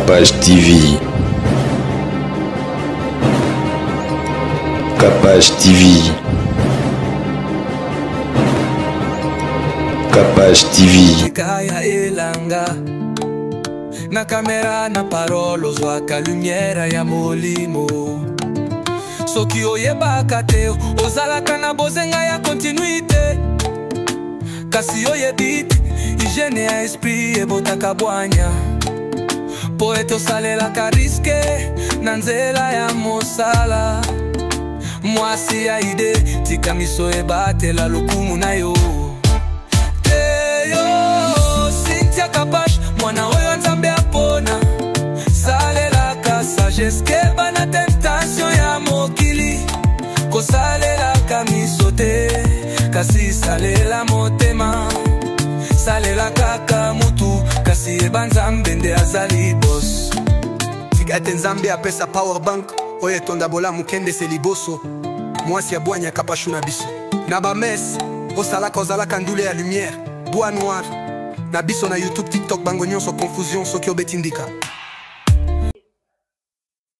Capage TV. Capage TV. Capage TV. Kaya elanga na kamera na parole ozwaka lumière ya molimo soki oyebaka te ozalaka na bozenga ya continuité kasi oyebi te hygiène ya esprit ebotaka bwanya po ete osalelaka risque na nzela ya mosala mwasi ya ide tika miso ebatela lokumu na yo te yo Cynthia Kapash mwana oyo nzambe apona salelaka sagesse keba na tentation ya mokili kosalelaka miso te kasi salela motema salela kaka mutu kasi yeba nzambe nde azali boss. Tika ete Nzambe apesa power bank oyo etonda bolamu kende se liboso mwasi ya bwanya kapashu na biso na ba messe osalaka ozalaka ndule ya lumière bois noir na biso na YouTube TikTok bango nyonso confusion soki obeti ndika.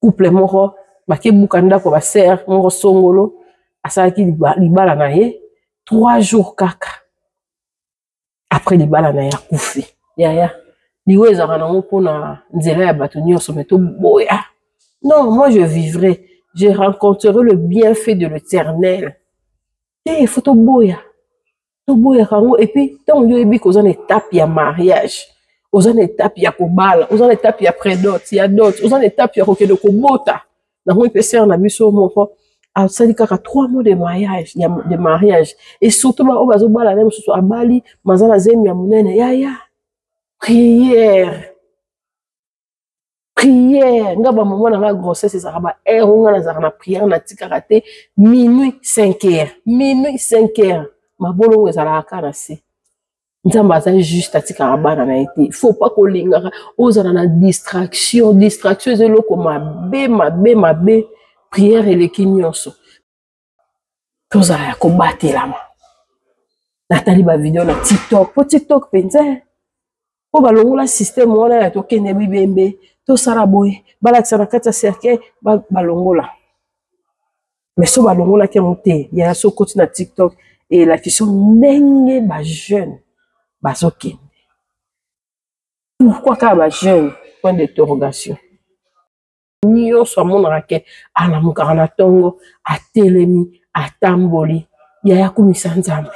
Couple moko bakebuka ndako ba sœur moko songolo asalaki libala na ye 3 jours kaka après libala na ye akufi. Yaya liwa ezalaka nango mpona nzela ya bato nyonso, mais toboya. Non, moi je vivrai, je rencontrerai le bienfait de l'Éternel. Te, faut toboya, toboyaka yango. Et puis ntango yo oyebi koza na étape ya mariage, oza na étape ya kobala, oza na étape ya prédot ya dot, oza na étape ya kokende kobota nango. Mpe sœur na biso moko asali kaka 3 mois de mariage, ya de mariage, et surtout baoyo bazobala na mosusu abali maza na zemi ya monene. Yaya, prière, prière. Nga bamama na nga grossesse ezalaka ba heure oyo nga nazalaka na prière, natikaka te. Minuit 5 heures, minuit 5 heures, mabolongo ezalaka kaka na se. Nzambe aza juste, atikaka bana na ye te. Faut pas kolingaka ozala na distraction. Distraction eza eloko mabe, mabe, mabe. Prière eleki nyonso, tozala ya kobatelama. Natali ba video na TikTok, po TikTok mpenza mpo balongola système wana ya tokende bibembe, tosala boye, balakisa na kati ya cercueil, balongola. Mais so balongolaki yango te, yaya, so okoti na TikTok elakisi ndenge ba jeune bazokende. Pourquoi kaka ba jeune? Point d'interrogation. Nyonso amonaka ke alamukaka na ntongo, atelemi, atamboli, yaya, kumisa Nzambe.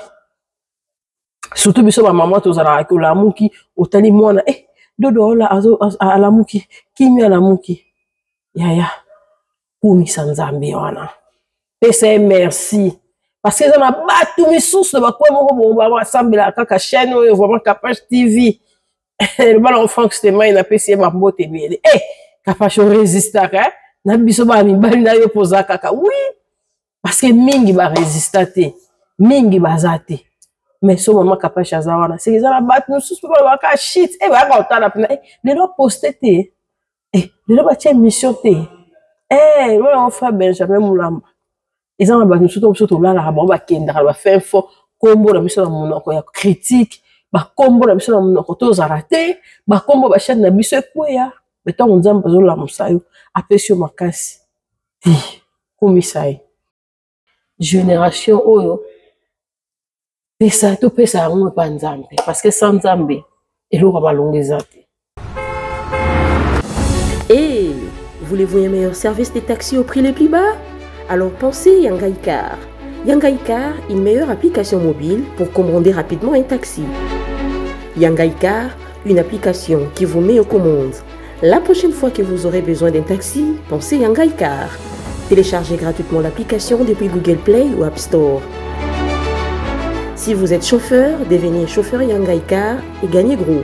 Surtout biso bamama tozalaka ke olamuki, otali mwana, eh, dodo ola alamuki, kimi alamuki. Yaya, kumisa Nzambe wana, pesa ye merci, parce que eza na bato misusu na bakwe moko bongo basambelaka kaka chaîne oyo, vraiment Capage TV. Loba nango Frank Stemai, napesi ye bambote ebele. Eh, Capage orésistaka na biso bana mibali na yo mpoza kaka oui, parce que mingi barésista te, mingi baza te. Mais so mama Kapashe aza wana, seke eza na bato mosusu mpe balobaka shit e bayaka kotala mpena lelo poste te, lelo batia émission te. Loba yango frère Benjamin Mulamba, eza na bato mosusu to biso tolalaka bango bakendaka na bafin fond, kombo na biso na monoko ya critique, bakombo na biso na monoko tozala te, bakombo bachaîne na biso ekweya. Mais ntango Nzambe azolamusa yo, apesi yo makasi te, kumisa ye. Génération oyo pesa, topesa yango epa Nzambe, parce que sans Nzambe eloko ya malongo eza te. Et voulez-vous un meilleur service des taxis au prix les plus bas? Alors pensez Yangaï Car. Yangaï Car, une meilleure application mobile pour commander rapidement un taxi. Yangaï Car, une application qui vous met aux commandes. La prochaine fois que vous aurez besoin d'un taxi, pensez Yangaï Car. Téléchargez gratuitement l'application depuis Google Play ou App Store. Si vous êtes chauffeur, devenez chauffeur Yangaï Car et gagnez gros.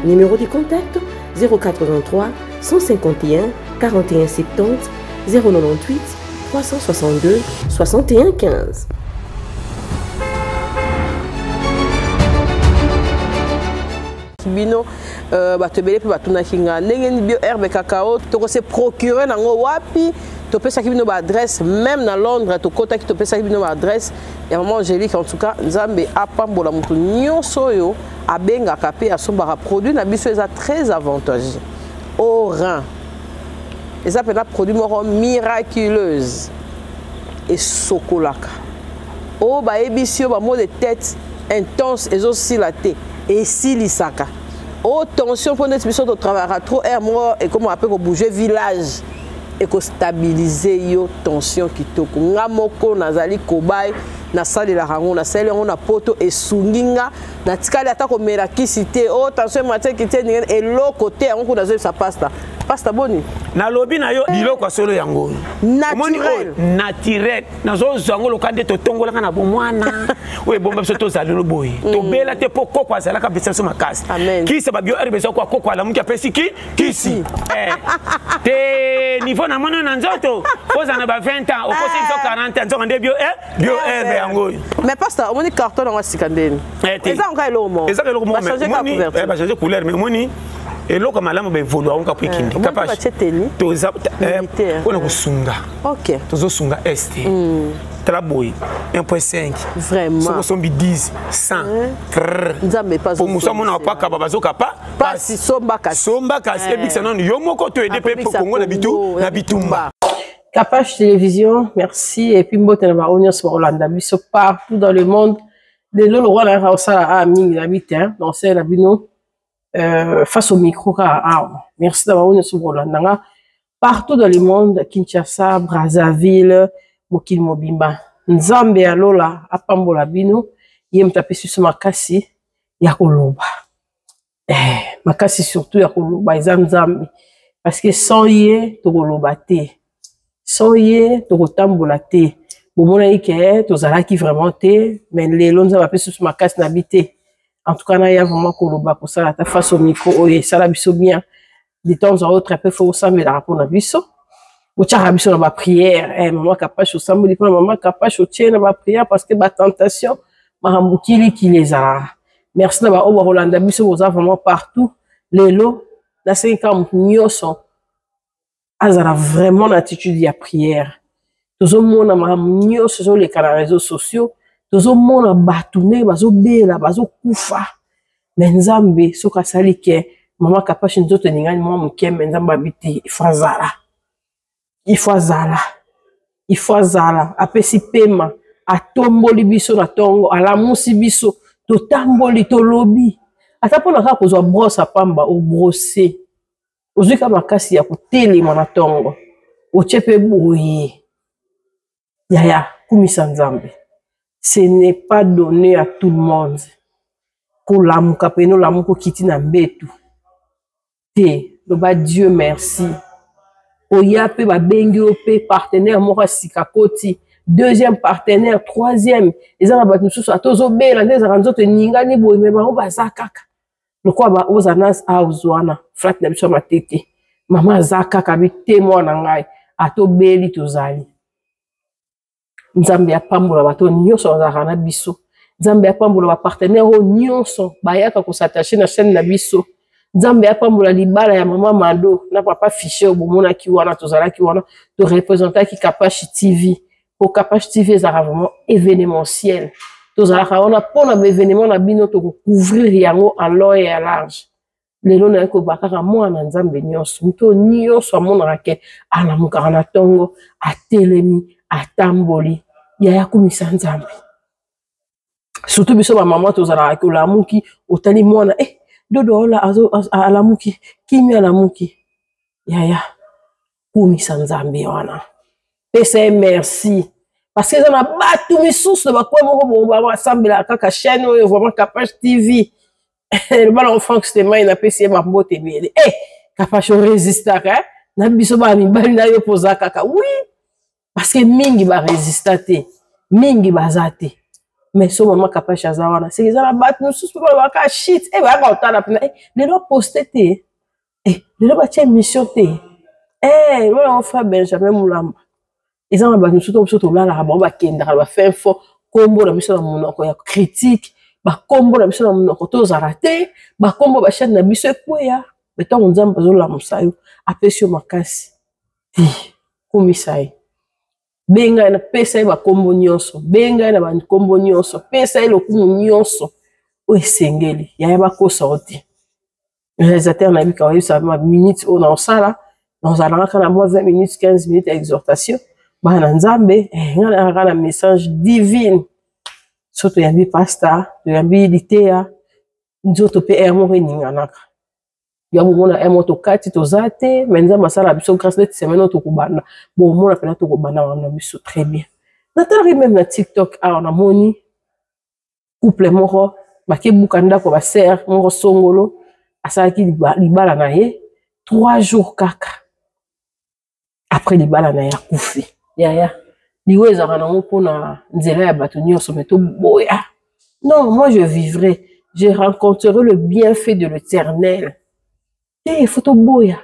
Numéro de contact 083 151 41 70 098 362 61 15. Bino bato ebele mpe batunaki nga ndenge nini bio herbe cacao tokose procurer nango wapi. Topesaki bino ba adresse même na Londres, tokotaki topesaki bino ba adresse ya maman Angélique. En tout cas, Nzambe apambola moto nyonso oyo abengaka mpe asombaka produit na biso, eza très avantageux. Au rein eza mpenza produit moko miraculeuse, esokolaka oyo bayebisi yo bamaux de tête intense ezosila te, esilisaka oyo tension, mpo neti biso totravaillaka trop, aire moko ekomaka mpe kobouge village, ekostabilize yo tension kitoko. Nga moko nazali cobaye, nasalelaka yango, nasaleli yango na poto, esungi nga, natikali ata komela kisi te. O tension ematiaki te, ndenge eloko te. Yango kuna nazoyebisa pasta, pasta boni. Nalobi na yo, biloko ya solo yango. Naturel. Naturel. Nazozwa yango loka nde totongolaka na bomwana oyo ebomba biso, tozali boye, tobela te, mpo koko azalaka apesa biso makasi. Kisi babio rb eza kwa koko alamuki apesi ki kisi te. Niveau na moni na nzoto, ozala na ba 20 ans, okosi biso 40 ans, nzoka nde bio bio herbe yango oyo. Mais pasta, omoni carton yango sika ndeni? Eza yango eloko moko. Eza eloko moko, bachange couleur, mais omoni eloko ya malamu baevolua yango kapo ekende. Toza mpona kosunga, tozosunga este. Tala boye, 1.5. Vraiment. Soki osombi 10, 100, Nzambe. Po mosu amonaka pakaba bazoka pa. Pasi, somba kasi. Somba kasi, ebikisa nanu yo moko, to aider mpe Kongo na bitu na bitumba. Capage Télévision, merci. Et puis, mbote na bango nyonso bakolanda biso partout dans le monde. Lelo lokwa nayaka kosala a mingi na bi te, naosala bino face au micro kaka awa. Merci na bango nyonso bakolanda nga partout dans le monde, Kinshasa, Brazzaville, mokili mobimba. Nzambe ya lola apambola bino. Ye moto apesi biso makasi ya koloba. Makasi surtout ya koloba eza Nzambe, parce que sans ye tokoloba te, sans ye tokotambola te. Bomonaki ke tozalaki vraiment te, mais lelo Nzambe apesi biso makasi na bi te. En tout cas, naya vraiment koloba, kosala ata face au micro oyo esala biso bien. De temps en autre mpe faut osambelaka mpona biso, otiaka biso na baprière. Mama Kapache, osambeli mpona mama Kapache, otie na baprière, parce que batentation, makambo kilikili ezalaka. Merci na baoyo bakolanda biso, boza vraiment partout. Lelo nasengi kaka motu nyonso azala vraiment na attitude ya prière. Tozomona makambo nyonso ezoleka na réseaux sociaux, tozomona bato ndenge bazobela, bazokufa, mais Nzambe soki asali ke mama Kapashi nzoto eningani mwa moke, mais Nzambe abi te, ifo azala, ifo azala, ifo azala. Apesi pema, atomboli biso na ntongo, alamusi biso, totamboli, tolobi. Ata mpona kaka kozwa brosse apamba obrose, ozwi ka makasi ya kotelema na ntongo, otie mpe boye. Yaya, kumisa Nzambe. Ce n'est pas donné à tout le monde kolamuka pene, olamuka, okiti na mbetu te, loba Dieu merci. Oya mpe babengi yo mpe partenaire moko ya sika koti, deuxième partenaire, troisième. Eza na bato mosusu, ata ozobela nde ezalaka nzoto eningani boye, mais bango baza kaka lokola baoza na house wana, flat na biso ya Matete. Mama aza kaka bi te, mwana ngai atobeli, tozali. Nzambe apambola bato nyonso bazalaka na biso. Nzambe apambola bapartenaire oyo nyonso bayaka kos'attacher na chaîne na biso. Nzambe apambola libala ya mama Mado na papa Fiche oyo bomonaki wana. Tozalaki wana, torepresentaki Kapashi TV, po Kapashi TV ezalaka vraiment événementiel. Tozalaka wana mpona baévénement na bino, tokocouvrir yango en long et à large. Lelo naye koba kaka mwana Nzambe nyonso, moto nyonso amonaka ke alamukaka na ntongo, atelemi, atamboli, yaya kumisa Nzambe. Surtout biso bamama, tozalaka kolamuki, otali mwana, dodo ola alamuki, kimi alamuki. Yaya, kumisa Nzambe wana, pesa ye merci, parce que eza na bato misusu na bakwe moko bongo basambelaka kaka chaîne oyo, vraiment Capage TV. Eloba nango Frank Stemai, napesi ye bambote ebele. Kapage orésistaka na biso bana mibali na yo, mpoza kaka oui, parce que mingi baresista te, mingi baza te. Mais so mama Kapage aza wana, seke eza na bato mosusu mpe balobaka shit, bayaka kotala mpena, lelo poste te, lelo batia émission te. Eloba nango frère Benjamin Mulamba, eza na bato mosusu to biso tolalaka, bango bakendaka na bafin fond, kombo na biso na monoko ya critique, bakombo na biso na monoko tozala te, bakombo bachaîne na biso ekweya. Mais ntango Nzambe azolamusa yo, apesi yo makasi te. Kumisa ye. Benga ye na pesa ye bakombo nyonso. Benga ye na bakombo nyonso. Pesa ye lokumu nyonso oyo esengeli. Yaya bakosa yo te. Réalisateur na bika oyebisa ma minute oyo naosala nazala kaka na mwa 20 minutes 15 minutes ya exhortation bana na Nzambe eh, ngai nayaka na message divine so toyambi pasta toyambi liteya nzoto mpe heure moko eninganaka ya bomona heure moko tokati toza te me Nzambe asala biso grâce neti semaine oyo tokobanda bomona mpena tokobanda makambo na biso très bien. Natalaki meme na TikTok awa namoni couple moko bakebuka ndako ba sœur moko songolo asalaki libala na ye 3 jours kaka après libala na ye akufi. Yaya liwa ezalaka nango mpona nzela ya bato nyonso me toboya. Non, moi je vivrai, je rencontrerai le bienfait de l'Éternel. Te faut toboya,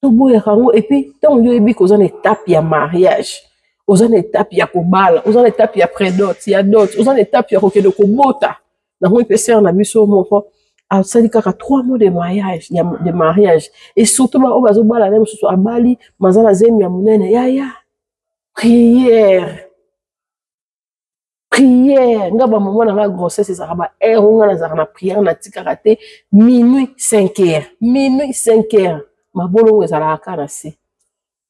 toboyaka yango. Et puis ntango yo oyebi koza na étape ya mariage, oza na étape ya kobala, oza na étape ya prédot ya dot, oza na étape ya kokende kobota nango. Mpe sœur na biso moko asali kaka 3 mois de mariage ya, de mariage. Et surtout baoyo bazobala na mosusu abali maza na zemi ya monene. Yaya, prière, prière. Nga bamama na nga grossesse ezalaka ba heure oyo nga nazalaka na prière, natikaka te. Minuit, 5 heures, minuit, 5 heures, mabolongo ezalaka kaka na se.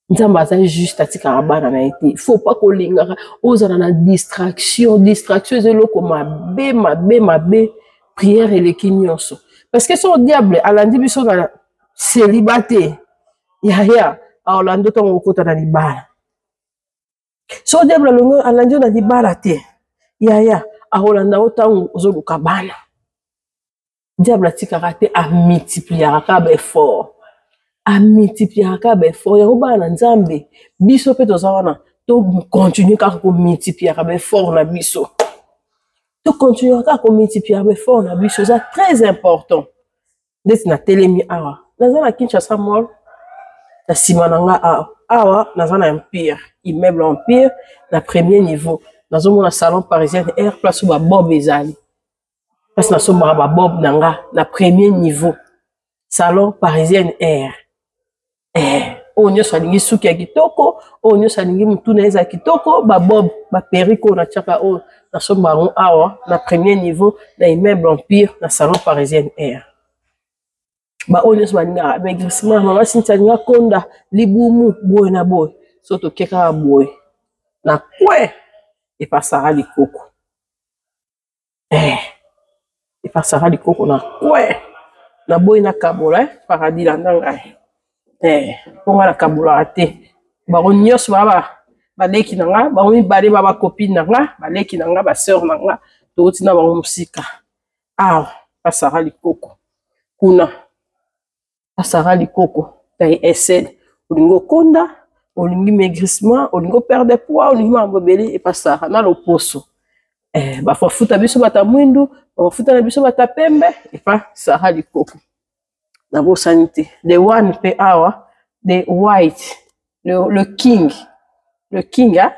Nzambe aza juste, atikaka bana na ye te. Faut pas kolingaka ozala na distraction. Distraction eza eloko mabe, mabe, mabe. Prière eleki nyonso parce que so diable alandi biso na célibat te, yaya, aolandi ntango okota na libala. So diable alongi alandi yo na libala te, yaya, akolanda yo ntango ozoluka bana. Diable atikaka te, amultipliaka kaka baeffort, amultipliaka kaka baeffort. Yango bana na Nzambe, biso mpe toza wana, tocontinue kaka komultipliaka baeffort na biso, tocontinue kaka komultipliaka baeffort na biso. Eza très important. Ndeti natelemi awa, naza na Kinshasa Mall. Na nsima na nga awa, awa naza na Empire, immeuble Empire, na premier niveau. Nazomona Salon Parisienne Air, place oyo babob ezali, place nasombaka babob na nga na premier niveau, Salon Parisienne Air. Eh, oyo nyonso alingi suki ya kitoko, oyo nyonso alingi motu na ye eza kitoko, babob, baperruque oyo natiaka, oyo nasomba yango awa na premier niveau na immeuble Empire na Salon Parisienne Air. Baoyo nyonso balingaka maigrissement, mama Sinti alingi akonda libumu boye na boye, so toke kaka boye na kwe epasaka likoko, eh, epasaka likoko na kwe. Naboyi nakabola eh, paradis landa ngai eh, mpo ngai nakabolaka te. Bango nyonso baa baleki na nga, bango mibale ba bacopine na nga, baleki na nga, basœur na nga, touti na bango mosika. Awa pasaka likoko, kuna pasaka likoko taille SL. Olingi okonda, olingi maigrissement, olingi operdre poids, olingi makambo ebele, epasaka na loposo eh, bafafuta biso bata mwindu, bafafuta na biso bata pembe, epa Sara Likoko. Nabosani te the one mpe awa, the white, le king, le king, hein?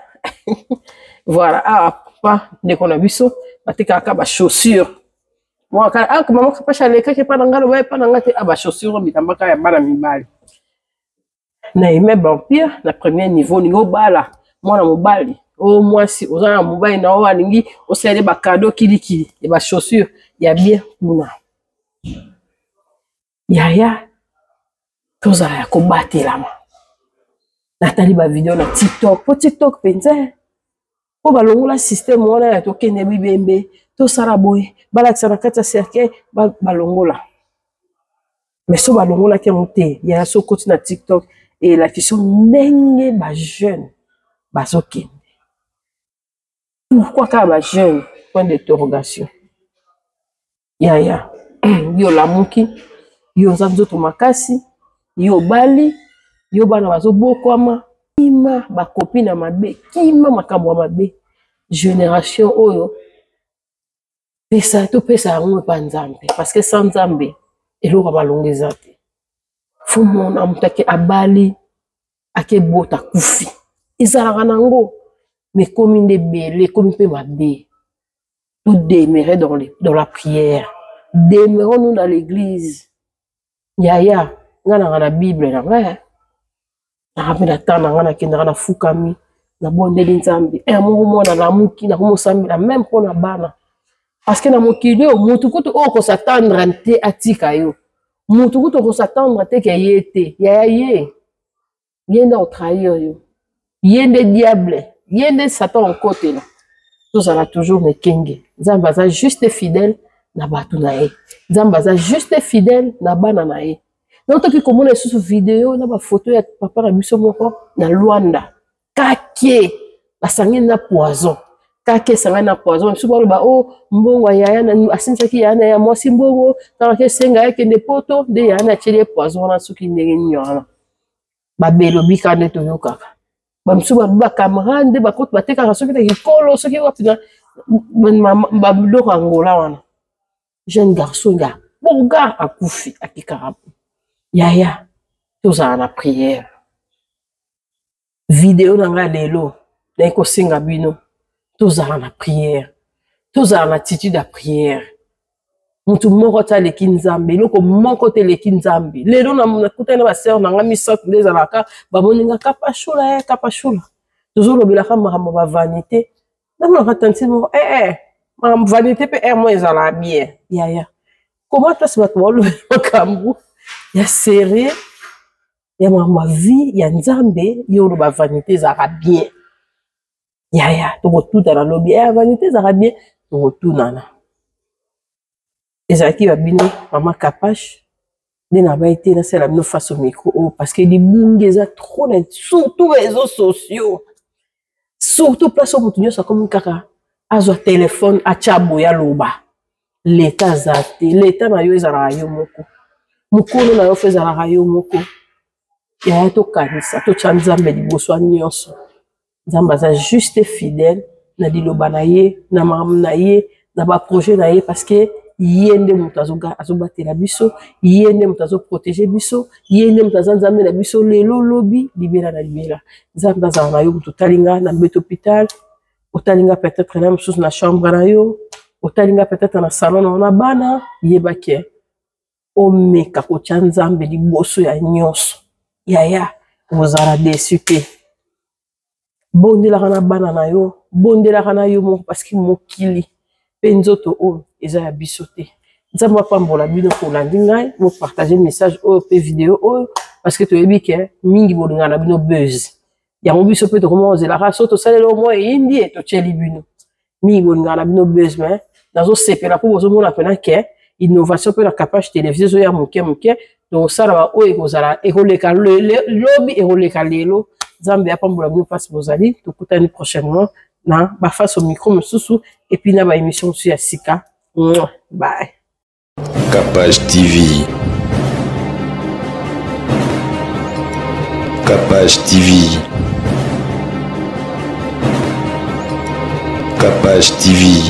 Voilà, awa pa ndeko na biso batekaka bachaussure. Mwa ah, mama Kapasha alekaki epa na ngai, loba epa na ngai te. Ah, bachaussure, bilamba kaka ya bana mibali na immeuble Empire na premier niveau. Olingi obala mwana mobali oyo mwasi, oza na mobali na oyo alingi osalele bacadeau kilikili ya bachaussure ya bien kuna. Yaya, tozala ya kobatelama. Natali bavideo na TikTok, mpo TikTok mpenza mpo balongola système wana ya tokende bibembe, tosala boye, balakisa na kati ya cercueil. Balongola, mais so balongolaki yango te. Yaya, so okoti na TikTok, elakisi yo ndenge bajeune bazokende. Pourquoi kaka bajeune? Point d'interrogation. Yaya, yo olamuki, yo oza nzoto makasi, yo obali, yo bana bazobokwama. Kima bakopi na mabe, kima makambo ya mabe. Génération oyo pesa, topesa yango epa Nzambe, parce que sans Nzambe eloko ya malongo eza te. Faut mona moto ake abali, akebota, kufi, ezalaka nango, mais ekomi nde ebele, ekomi mpe mabe. Tout demeurer dans la prière, demeurons-nous dans l'église. Yaya, nga nanga na Bible na ngai. Naka mpe na temps na ngai, nakendaka nafukami, nabondeli Nzambe. Heure moko mwana alamuki, nakomosambela meme mpo na bana. Parce que na mokili oyo, mutu kutu oyo okosatendre te atika yo. Mutu kutu okosatendre te ke ye te. Yaya ye. Ye nde otrahir yo. Ye nde diable. Ye nde Satan okotela. Tozala toujours na ekenge. Nzambe aza juste fidèle na bato na ye. Nzambe aza juste fidèle na bana na ye. Donc toki komona lisusu video na ba photo ya papa na biso moko na Luanda. Kake basangani na poison. Kake esangani na poison. Biso baloba oh mbongo ya yaya na asimisaki yaya na ya mwasi mbongo, kaka ke senga ye kende poto nde yaya na tieli ye poison wana soki ndenge nini wana. Babelobi kaka nde toyokaka. Ba misusu ba ba camarade nde bakoti batekaka soki na kikolo soki wapi na ba biloko ya Angola wana. Jeune garçon ya bogar akufi akikaka yaya tozala na prière. Video na ngai lelo naye kosenga bino tozala na prière, tozala na attitude ya prière. Mutu moko te aleki Nzambe, eloko moko te eleki Nzambe. Lelo nakutani na ba sœur na ngai misato nde ezalaka bamoni nga kapashula kapashula, tozolobelaka makambo ba vanité. Namonaka tantine moko makambo vanité mpe air moko ezalaka bien. Yaya, comment place bato balobela makambo ya sérieux ya makambo ya vie ya Nzambe, yo oloba vanité ezalaka bien. Yaya, tokotutana lobi vanité ezalaka bien, tokotunana. Ezalaki ya bino mama Kapash nde nabai te nasala bino face au micro oyo parce que libungi eza trop na surtout réseaux sociaux, surtout place oyo moto nyonso akomi kaka azwa telefone atya boye aloba. Leta aza te, leta na yo ezalaka yo moko, mokolo na yo fo ezalaka yo moko. Yaya, tokanisa totya Nzambe liboso ya nyonso. Nzambe aza juste fidèle na liloba na ye, na makambo na ye, na baprojet na ye, parce que ye nde moto azobatela biso, ye nde moto azoprotege biso, ye nde moto aza Nzambe na biso lelo lobi libela na libela. Nzambe azala na yo. Moto otali nga na mbeto hôpital, otali nga peut-être na mosusu na chambre na yo, otali nga peut-être na salon na yo na bana, yeba ke omeka kotya Nzambe liboso ya nyonso. Yaya, ozala déçu te. Bondelaka na bana na yo, bondelaka na yo moko, parce que mokili mpe nzoto oyo eza ya biso te. Nzambe apambola bino kolandi ngai, bopartage message oyo mpe video oyo, parce que toyebi ke mingi bolingaka na bino buzz. Yango biso mpe tokoma kozelaka so tosaleli oyo mwa eyindi ye totyeli bino. Mingi bolingaka na bino buzz, mais nazosepela mpo bozomona mpena ke innovation mpe na Kapash télévision ezoya moke moke. Tokosala ba oyo ekozala ekoleka lobi, ekoleka lelo. Nzambe apambola bino mpasi bozali. Tokutani prochainement na baface au micro mosusu et puis na baémission mosusu ya sika. Bye. Kapash TV. Kapash TV. Kapash TV.